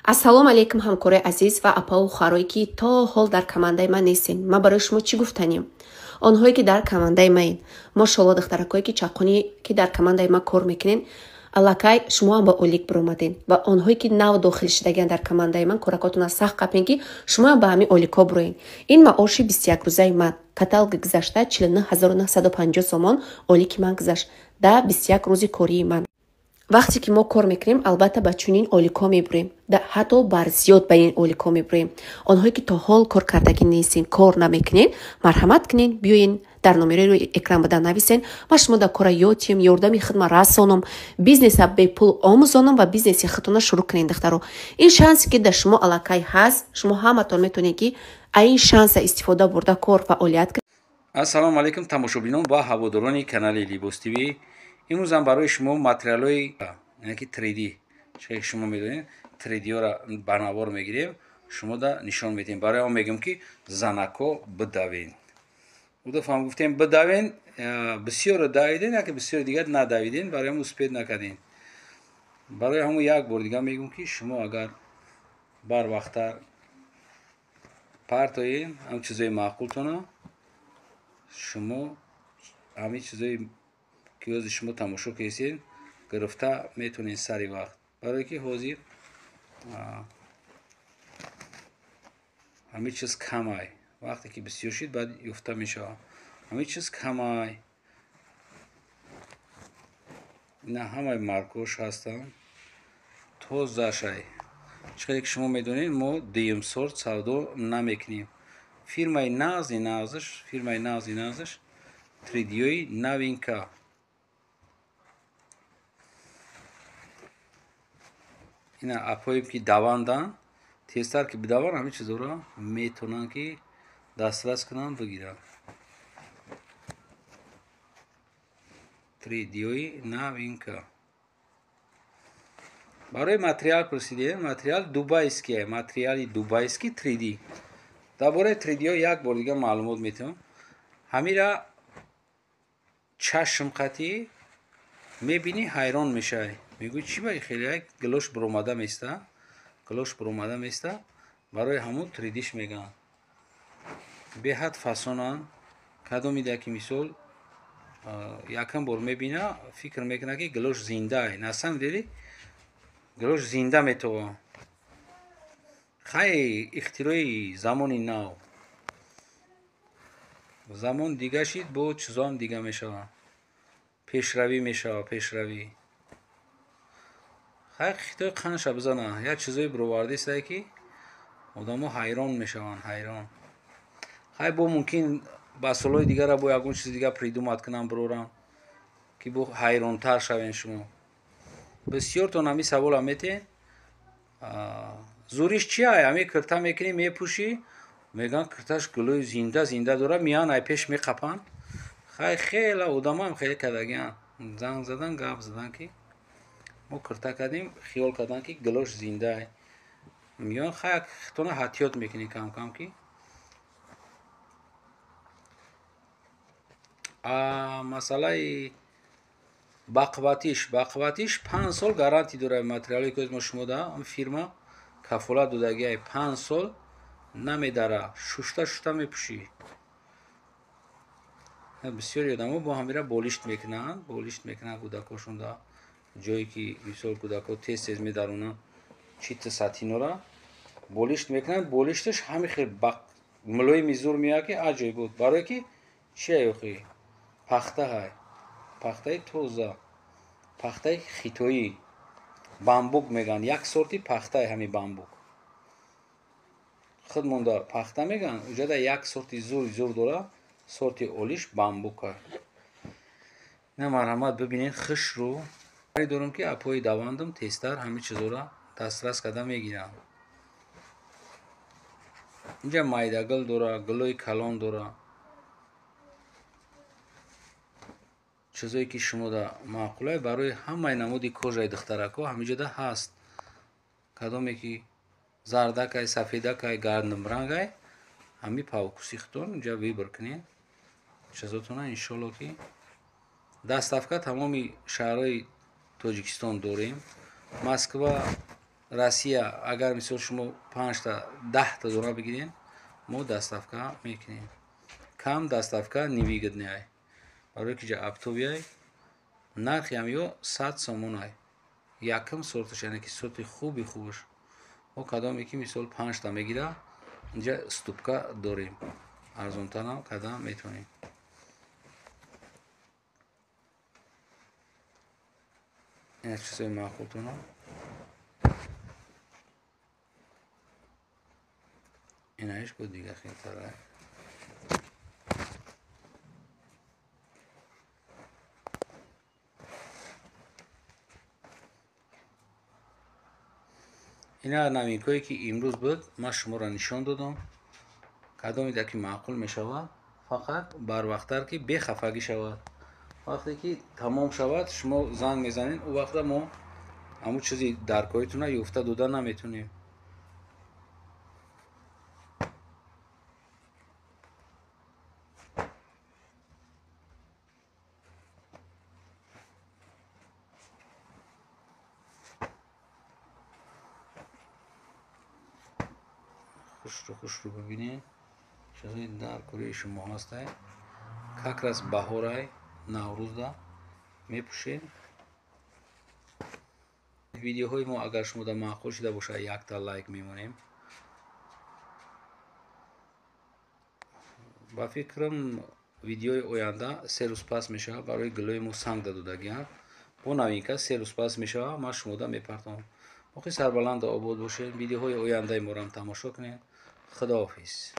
Ассалому алайкум, ҳамкорои азиз ва апаву хоҳарое, ки то ҳол дар командаи ман нестен. Ман барои шумо чӣ гуфтанем? Онҳое, ки дар командаи маен, мошолло, духтаракое, ки чаққонӣ, ки дар командаи ма кор мекунен, аллакай шумоам ба олик биромаден. Ва онҳое, ки нав дохил шудагиан дар командаи ман, коракотона сахт қапен, ки шумоам ба ҳамин оликҳо бироен. Ин маоши 21 рӯзаи ман, каталоги гузашта 49 950 сомон олики ман гузашт да 21 рӯзи кории ман. Вақте ки мо кор мекунем, албатта, ба чунин оликҳо мебурем, ҳатто бар зиёд ба ин оликҳо мебурем. Онҳое, ки то ҳол кор кардагӣ нестен, кор намекунен, марҳамат кунен, биёен, дар номерои рӯи экран буда нависен. Ма шумо дар кора ётием, ёрдами хидма расонам, бизнеса бепул омӯзонам ва бизнеси худтона шурӯъ кунен. Духтаро, ин шансе, ки дар шумо аллакай ҳаст, шумо ҳаматон метавонед, ки ин шанса истифода бурда, кор фаъолият кунед. Ассалому алайкум, тамошобинон ва ҳаводорони канали Либос ТВ. Имрӯзам барои шумо материалҳои ки 3D, чӣ шумо медонед, 3D-ҳоро ба навор мегирем, шумода нишон медиҳем. Барои он мегӯем, ки занако, бидавен. Удафам гуфтем, бидавен, бисёро давиден, яке бисёри дигар надавиден, барои ҳам успеть накардем. Барои ҳамун як бор дигар мегӯм, ки шумо агар барвақттар партоен ҳам чизои маъқултона, шумо ҳамин чизои ки ҳозир шумо тамошо кардед, гирифта метавонед сари вақт, барое ки ҳозир ҳамин чиз камай. Вақте ки бисёр шид, баъд ёфта мешавад. Ҳамин чиз камай. Ина ҳамаи маркош ҳастанд, тозашай. Чӣ қадар ки шумо медонед, мо дуюмсорт савдо намекунем. Фирмаи нағзи нағзаш, фирмаи нағзи нағзаш, 3D-ҳои новинка. Ина апоем, ки даванданд, тезтар ки бидаванд, ҳамин чизҳоро метавонанд, ки дастрас кунанд, бигиранд. 3D-ҳои новинка. Барои материал пурсидем, материал дубайский, материали дубайский 3D. Дар бораи 3D-ҳо як бор дигар маълумот метавонам. Ҳамира чашм қатӣ мебинӣ, ҳайрон мешавӣ, мегӯӣ, чӣ ба хеле як гилош биромада места, гилош биромада места. Барои ҳамун 3D-ш мегӯянд. Беҳад фасонанд. Кадомида ки мисол якам бор мебина, фикр мекунад, ки гилош зиндае. На самом деле гилош зинда метова. Хай, ихтирои замони нав. Замон дига шид, бо чизоам дига мешавад, пешравӣ мешавад, пешравӣ. Хай, хитои қанша бизана, як чизое бировардисае, ки одамо ҳайрон мешаванд, ҳайрон. Хай, бо мумкин ба солҳои дигара бо ягон чизи дигар придумать кунам, бирорам, ки бо ҳайронтар шавен шумо. Бисёртон ҳамин савола метен: зуриш чи ай? Ҳамин кирта мекунӣ, мепӯшӣ, мегӯянд, кирташ гулои зинда зинда дорад, меян, ай пеш меқапанд. Хай, хела одамоам хеле кардагианд, занг задан, гап задан, ки мо кирта кардем, хиёл карданд, ки гилош зиндаай. Меён, хай, хитона ҳатиёт мекунӣ кам-кам. Ки масъалаи бақувватиш, бақувватиш 5 сол гарантӣ дорад. Материалое ки мо шумо да фирма кафолат додагиай, 5 сол намедара, шушта шушта мепӯшӣ. Бисёри одамо бо ҳамира болишт мекунанд, болишт мекунанд кӯдакошонда, ҷое ки мисол кӯдако тез тез медаронанд, чита сатинора болишт мекунанд. Болишташ ҳами хел мулоими зур меояд, ки аҷоиб буд. Барое ки чия охи? Пахта ҳай, пахтаи тоза, пахтаи хитоӣ, бамбук мегӯянд, як сорти пахтаи ҳами бамбук. Худ монда пахта мегӯянд, уҷада як сорти зури зур дора, сорти олиш бамбука. Ина марҳамат, бибинед, хушрӯ дорам, ки апои давандам тезтар ҳамин чизҳоро дастрас карда мегирам. Инҷа майдагул дора, гулои калон дора. Чизое ки шумода маъқулай, барои ҳамаи намуди кожаи духтаракҳо ҳаминҷода ҳаст. Кадоме ки зардакай, сафедакай, гардумрангай, ҳами по вкуси худтон инҷа выбор кунед чизотона. Иншолло, ки доставка тамоми шаҳрҳои Тоҷикистон дорем. Москва. Россия агар мисол шумо 5та 10та дона бигирен, мо доставка мекунем. Кам доставка невыгодный. Барои ки ҷа оптовый, нархи ҳам ё 100 сомон ай. Якм сорташ, яъне ки сорти хуби хубаш. Мо кадоме ки мисол 5та мегира, инҷа уступка дорем. Арзонтарам карда метавонем. Ин чизои маъқултона. Инаиш бо дига хелтара. Ина новинкое ки имрӯз буд, ман шуморо нишон додам. Кадоме ки маъқул мешавад, фақат барвақттар ки бехафагӣ шавад. Вақте ки тамом шавад, шумо занг мезанед, ӯ вақта мо ҳамун чизи даркоритона ёфта дода наметавонем. Хушру бибинед, чизои даркории шумо ҳастай. Как раз баҳорай, наврӯзда мепӯшед. Видеоҳои мо агар шумода маъқул шуда бошад, якта лайк мемонем. Ба фикрам видеои оянда 3 рӯз пас мешавад, барои гулои мо санг додагианд. Бо новинка 3 рӯз пас мешавад, ман шумода мепартом. Боқӣ сарбаланду обод бошед. Видеоҳои ояндаи моро ҳам тамошо кунед. Худоҳофиз.